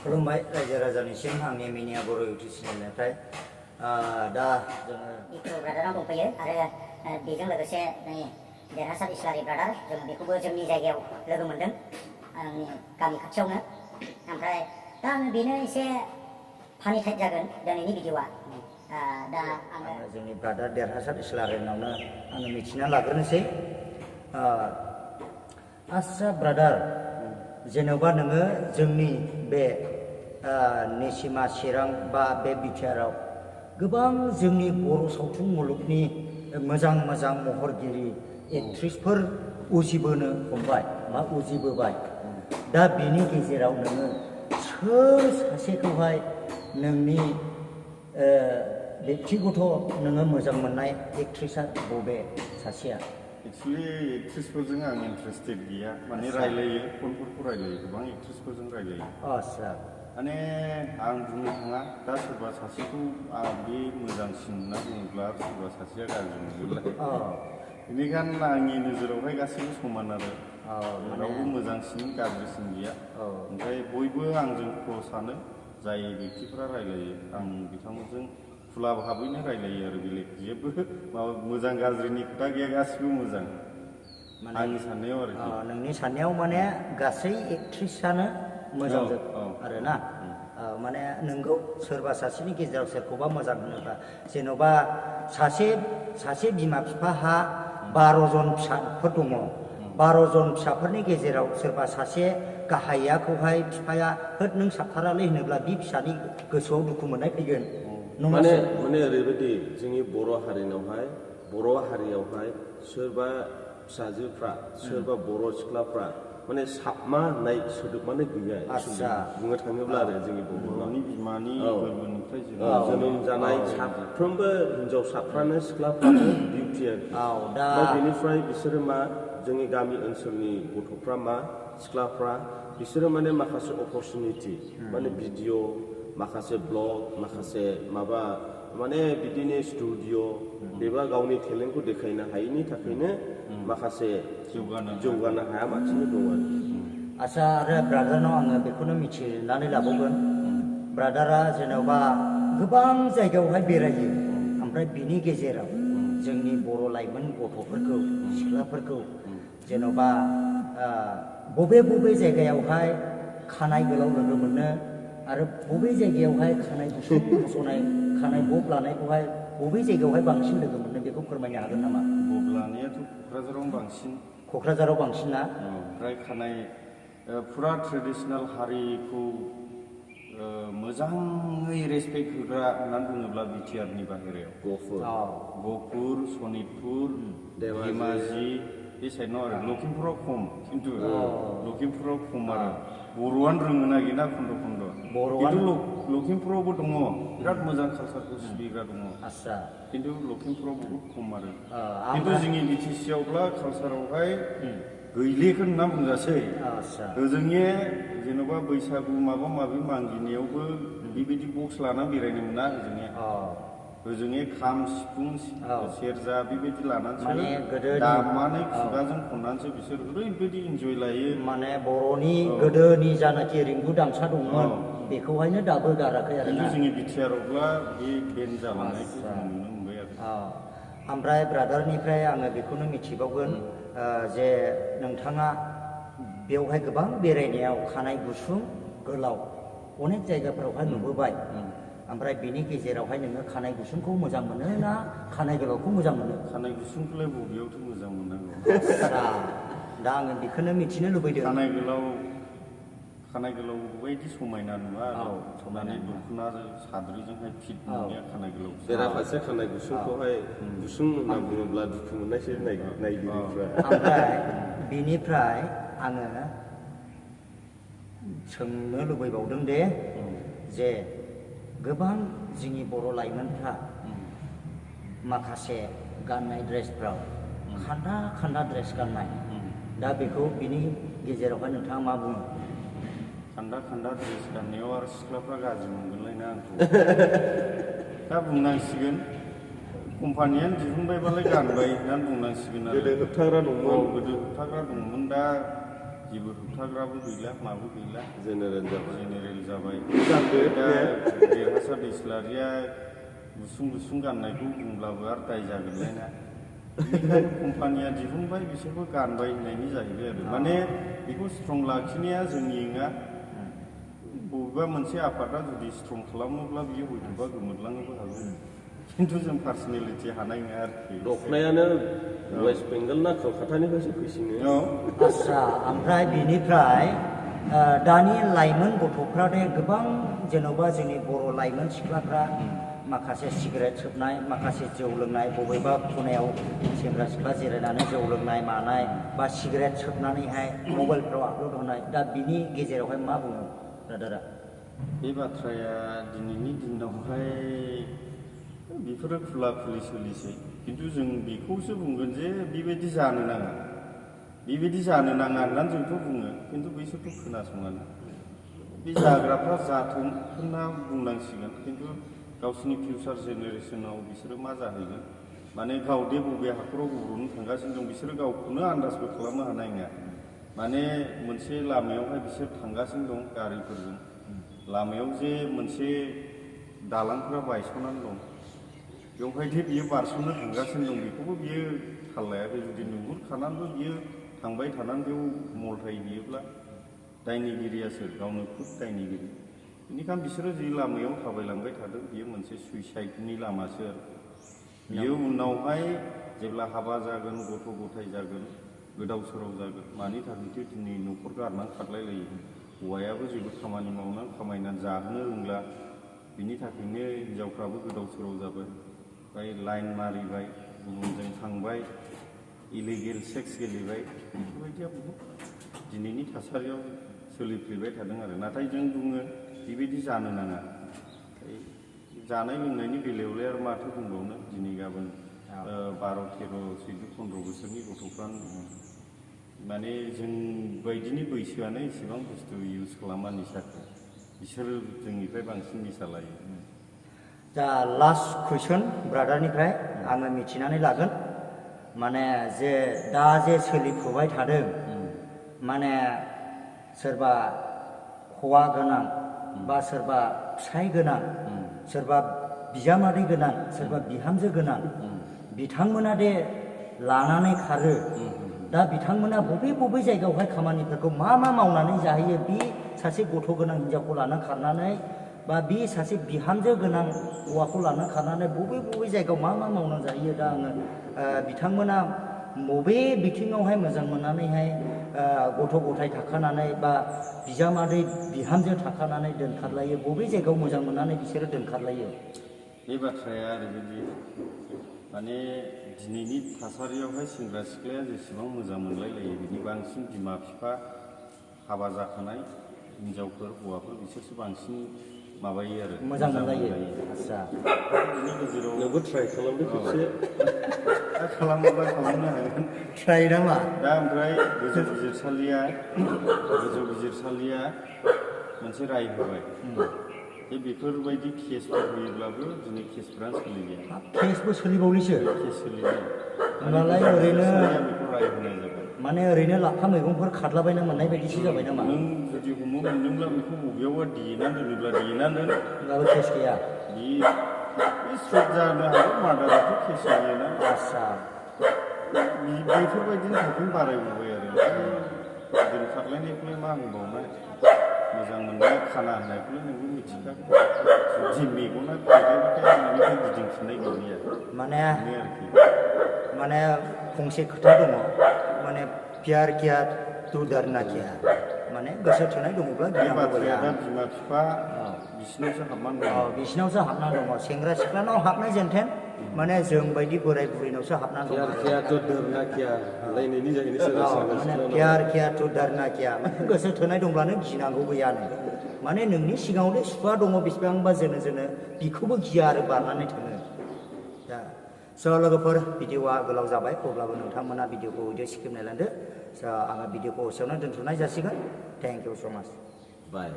खुलुमबाय रायजो राजानिसिम आंनि मिनिया बर' इउटुब चेनेलनिफ्राय दा जोङो इक्रु ब्रादाराव दंफैयो आरो बेजों लोगोसे नै देरहासार इस्लारि ब्रादार जों बेखौबो जोंनि जायगायाव लोगो मोनदों आंनि गामि खाथियावनो ओमफ्राय दा आङो बेनो एसे फानि टाइप जागोन दिनैनि भिडिअ'आ दा आङो जोंनि ब्रादार देरहासार इस्लारिनावनो आङो मिथिना लाग्रोनोसै आस्सा ब्रादार जेन'बा नोङो जोंनि बे निसिमा चिरां बा बे बिटिआरआव गोबां जोंनि बर' सावथुन मुलुगनि मोजां मोजां महरगिरि एक्ट्रिसफोर उजिबोनो हमबाय बा उजिबोबाय दा बिनि गेजेराव नोङो सोर सासेखौहाय नोंनि बेक्तिगत नोङो मोजां मोननाय एक्ट्रिसआ बबे सासेया एक्चुअली एक्ट्रिसफोरजों आं इन्टारेस्टेड गैया माने रायलायो फनफोरखौ रायलायो गोबां एक्ट्रिसफोरजों रायलायो आस्सा माने आं बुंनो थाङा दा सोरबा सासेखौ बे मोजांसिन होनना बुङोब्ला सोरबा सासेया गाज्रि मोनोब्ला बेनिखायनो आंनि नोजोरावहाय गासैबो समान आरो रावबो मोजांसिन गाज्रिसिन गैया ओमफ्राय बयबो आंजों क्ल'सआनो जाय बेक्तिफोरा रायलायो आं बिथांमोनजों खुला भाबैनो रायलायो आरो बेलेग जेबो माबा मोजां गाज्रिनि खोथा गैया गासिबो मोजां आंनि साननायाव आरोखि नोंनि साननायाव माने गासै एक्ट्रिसआनो मोजां आरोना माने नोंगौ सोरबा सासेनि गेजेराव सोरखौबा मोजां होनोबा जेन'बा सासे बिमा बिफाहा 12 जन फिसाफोर दङ 12 जन फिसाफोरनि गेजेराव सोरबा सासे गाहायाखौहाय बिफाया होद नों साबथारालै होनोब्ला बि फिसानि गोसोआव दुखु मोननाय फैगोन माने ओरैबायदि जोंनि बर' हारियावहाय सोरबा फिसाजोफ्रा सोरबा बर' सिख्लाफ्रा माने साबमा होननाय सोदोबानो गैया बुंनो थाङोब्ला आरो जोंनि बर'नि बिमानि गोरबोनिफ्राय जोनोम जानाय साफ्रोमबो हिनजावसाफ्रानो सिख्लाफ्रानो बिउटियार दा बेनिफ्राय बिसोरो मा जोंनि गामि ओनसोलनि गथ'फ्रा मा सिख्लाफ्रा बिसोरो माने माखासे अपरचुनिटि माने भिडिअ माखासे ब्लग माखासे माबा माने बिदिनो स्टुडिअ एबा गावनि टेलेन्टखौ देखायनो हायैनि थाखायनो माखासे जौगानो हायालासिनो दं आरो आच्छा आरो ब्रादारनाव आङो बेखौनो मिथिनानै लाबावगोन ब्रादारा जेन'बा गोबां जायगायावहाय बेरायो ओमफ्राय बिनि गेजेराव जोंनि बर' लाइमोन गथ'फोरखौ सिख्लाफोरखौ जेन'बा बबे जायगायावहाय खानाय गोलाव लोगो मोनो आरो बबे जायगायावहाय खानाय गुसुं हास'नाय खानाय बब लानायखौहाय बबे जायगायावहाय बांसिन लोगो मोनो बेखौ फोरमायनो हागोन नामा बब लानायाथ' क'क्राझाराव बांसिन ना ओमफ्राय खानाय फुरा ट्रेडिसनेल हारिखौ मोजाङै रेसपेक्ट होग्रा होननानै बुङोब्ला बिटिआरनि बाहेरायाव गहपुर सनितपुर धेमाजि बे साइडनाव आरो लखिमपुराव खम खिन्थु लखिमपुराव खम आरो बर'आनो रोङो नागिरना खन्द' खिन्थु लखिमपुरावबो दङ बिराद मोजां कालसारखौ सिबिग्रा दङ खिन्थु लखिमपुराव बहुद खम आरो खिन्थु जोंनि बिटिसिआवब्ला कालसारावहाय गैलेखौ होनना बुंजासै ओजोंनि जेन'बा बैसागु माबा माबि मागिनायावबो बेबायदि बक्स लाना बेरायनो मोना ओजोंनि खाम सिफुं सेरजा बेबायदि लानानैसो दामनानै खुगाजों खननानैसो बिसोर ओरैबायदि इन्जय लायो माने बर'नि गोदोनि जानाखि रिंगु दामसा दंमोन बेखौहायनो दाबो गाराखै आरो जोंनि बिटिआरआवब्ला बे बेन जालांनायखौ जों नुनो मोनबाय आरो ओमफ्राय ब्रादारनिफ्राय आङो बेखौनो मिथिबावगोन जे नोंथाङा बेवहाय गोबां बेरायनायाव खानाय गुसुं गोलाव अनेक जायगाफोरावहाय नुबोबाय ओमफ्राय बिनि गेजेरावहाय नोङो खानाय गुसुंखौ मोजां मोनो ना खानाय गोलावखौ मोजां मोनो खानाय गुसुंखौलाय बबेयावथ' मोजां मोननांगौ दा आङो बेखौनो मिथिनो लुबैदों खानाय गोलाव बायदि समायना नुवा माने दख'ना साद्रिजोंहाय फिट नुनाया खानाय गोलाव बेराफारसे खानाय गुसुंखौहाय गुसुं होनना बुङोब्ला दुखु मोननायसो नायगिरिफ्रा ओमफ्राय बिनिफ्राय आङो सोंनो लुबैबावदों दे जे गोबां जोंनि बर' लाइमोनफ्रा माखासे गाननाय ड्रेसफ्राव खान्दा ड्रेस गाननाय दा बेखौ बिनि गेजेरावहाय नोंथाङा मा बुङो खान्दा ड्रेस गाननायाव आरो सिख्लाफ्रा गाज्रि मोनगोनलायना आंखौ दा बुंनांसिगोन कम्पानियानो दिहुनबायबालाय गानबाय होननानै बुंनांसिगोन आरो गोदो होबथाग्रा दंमोन दा जेबो होबथाग्राबो गैला माबो गैला जेनेरेल जाबाय जेनेरेल जाबाय जादो दा देरहासार इस्लारिया गुसुं गुसुं गाननायखौ बुंब्लाबो आरो दाय जागोनलाय ना बेनिखायनो कम्पानिया दिहुनबाय बिसोरबो गानबाय होननायनि जाहैबाय आरो माने बेखौ स्ट्रं लाखिनाया जोंनि नङा बबेबा मोनसे आफादा जुदि स्ट्रं खालामोब्ला बियो हयथ'बा गोमोरलांनोबो हागौ खिन्थु जों पार्सनेलिटि हानाय नङा आरोखि दखनायानो वेस्ट बेंगल ना कलकातानिफ्रायसो फैसिनो आस्सा ओमफ्राय बिनिफ्राय दानि लाइमोन गथ'फ्रा दे गोबां जेन'बा जोंनि बर' लाइमोन सिख्लाफ्रा माखासे सिगारेट सोबनाय माखासे जौ लोंनाय बबेबा खनायाव सेंग्रा सिख्ला जिरायनानै जौ लोंनाय मानाय बा सिगारेट सोबनानैहाय मबाइलफ्राव आपल'ड होनाय दा बिनि गेजेरावहाय मा बुङो ब्रादारा बे बाथ्राया दिनैनि दिनावहाय बेफोरो खुला खुलि सोलिसै खिन्थु जों बेखौसो बुंगोन जे बेबायदि जानो नाङा बेबायदि जानो नाङा होननानै जोंथ' बुङो खिन्थु बैसोरथ' खोनासङानो बे जाग्राफ्रा जाथों होनना बुंनांसिगोन खिन्थु गावसिनि फिउचार जेनेरेसनाव बिसोरो मा जाहैगोन माने गाव दे बबे हाखराव गब्र'नो थांगासिनो दं बिसोरो गावखौनो आन्दाजबो खालामनो हानाय नङा माने मोनसे लामायावहाय बिसोर थांगासिनो दं गारिफोरजों लामायाव जे मोनसे दालांफोरा बायस'नानै दं बेवहाय जे बियो बारस'नो थांगासिनो दं बेखौबो बियो थाल लायाखै जुदि नुहुरखानानैबो बियो थांबाय थानानै बेयाव मलथाय हैयोब्ला दायनिगिरिया सोर गावनो खुद दायनिगिरि बेनिखायनो बिसोरो जि लामायाव थाबायलांबाय थादों बियो मोनसे सुइसाइडनि लामासो आरो बियो उनावहाय जेब्ला हाबा जागोन गथ' गथाय जागोन गोदाव सोराव जागोन मानि थाखायथ' दिनै न'खर गारनानै खारलायलायो हौवायाबो जेबो खामानि मावनानै खामायनानै जाहोनो रोंला बिनि थाखायनो हिनजावफ्राबो गोदाव सोराव जाबाय ओमफ्राय लाइन मारिबाय गुबुनजों थांबाय इलिगेल सेक्स गेलेबाय बेफोरबायदिया बहुत दिनैनि थासारियाव सोलिफ्लेबाय थादों आरो नाथाय जों बुङो बेबायदि जानो नाङा जानाय लोंनायनि बेलायावलाय आरो माथो बुंबावनो दिनै गाबोन 12, 13, 14, 15 बोसोरनि गथ'फ्रानो माने जों बायदिनि बैसोआनो इसेबां बुस्थु इउज खालामा निसाखौ बिसोरो जोंनिफ्राय बांसिन निसा लायो दा लास्ट कुइसन ब्रादारनिफ्राय आङो मिथिनानै लागोन माने जे दा जे सोलिफुबाय थादों माने सोरबा हौवा गोनां बा सोरबा फिसाय गोनां सोरबा बिजामादै गोनां सोरबा बिहामजो गोनां बिथांमोना दे लानानै खारो दा बिथांमोना बबे बबे जायगायावहाय खामानिफोरखौ मा मावनानै जाहैयो बे सासे गथ' गोनां हिनजावखौ लानानै खारनानै बा बे सासे बिहामजो गोनां हौवाखौ लानानै खारनानै बबे बबे जायगायाव मा मावनानै जाहैयो दा आङो बिथांमोना बबे बिथिङावहाय मोजां मोननानैहाय गथ' गथाय थाखानानै बा बिजामादै बिहामजो थाखानानै दोनखारलायो बबे जायगायाव मोजां मोननानै बिसोरो दोनखारलायो बे बाथ्राया ओरैबायदि माने दिनैनि थासारियावहाय सेंग्रा सिख्लाया जेसेबां मोजां मोनलायलायो बिनि बांसिन बिमा बिफा हाबा जाखानाय हिनजावफोर हौवाफोर बिसोरसो बांसिन माबायो आरो मोजां मोनलायो आस्सा बिनि गेजेराव नोंबो ट्राइ खालामदो खेबसे खालामोबा खालामनो हागोन ट्राइ नामा दा ओमफ्राय गोजौ बिजिरसालिया मोनसे राय होबाय जे बेफोरबायदि केसफोर होयोब्लाबो दिनै केसफोरानो सोलिया केसबो सोलिबावलिसो केस सोलियो होनबालाय ओरैनो बेखौ राय होनाय जाबाय माने ओरैनो लाफा मैगंफोर खारलाबायनो मोननाय बायदिसो जाबाय नामा नों जुदि हमनो मोनदोंब्ला बेखौ बबेयावबा देनानै दोनोब्ला देनानै दोन होनब्लाबो केस गैया बे स्ट्रेट जानो हागौ मार्डाराथ' केस जायोना आस्सा बेफोरबायदिनि थाखायनो बारायबोबाय आरो दोनखारलायनायखौलाय मा होनबावनो मोजां मोननाय खाना होननायखौलाय नोंबो मिथिखागौ जुदि मेगना फेदेरबाथाय नोंनिफ्राय गिदिंफिननाय गैलिया माने आरोखि माने फंसे खोथा दङ माने प्यार किया तू डरना क्या माने गोसो थोनाय दङब्ला बे गिनांगौ बाथ्राया गैया दा बिमा बिफा बिसिनावसो हाबनानै दं बिसिनावसो हाबना दङ सेंग्रा सिख्लानाव हाबनाय जेनथेन माने जों बायदि बोराय बुरैनावसो हाबना दङ कियाथ' दोरना किया लायनायनि जाहैनो सोरबा माने प्यार किया तू डरना क्या माने गोसो थोनाय दंब्लानो गिनांगौ गैयानो माने नोंनि सिगाङावनो सुवा दङ बेसेबांबा जोनो बिखौबो गिया आरो बारनानै थाङो दा स' लोगोफोर भिडिअ'आ गोलाव जाबाय अब्लाबो नोंथांमोना भिडिअ'खौ भिडिअ स्किप नायलांदो स' आङो भिडिअ'खौ एसेयावनो दोनथ'नाय जासिगोन थेंक इउ स' माच बाय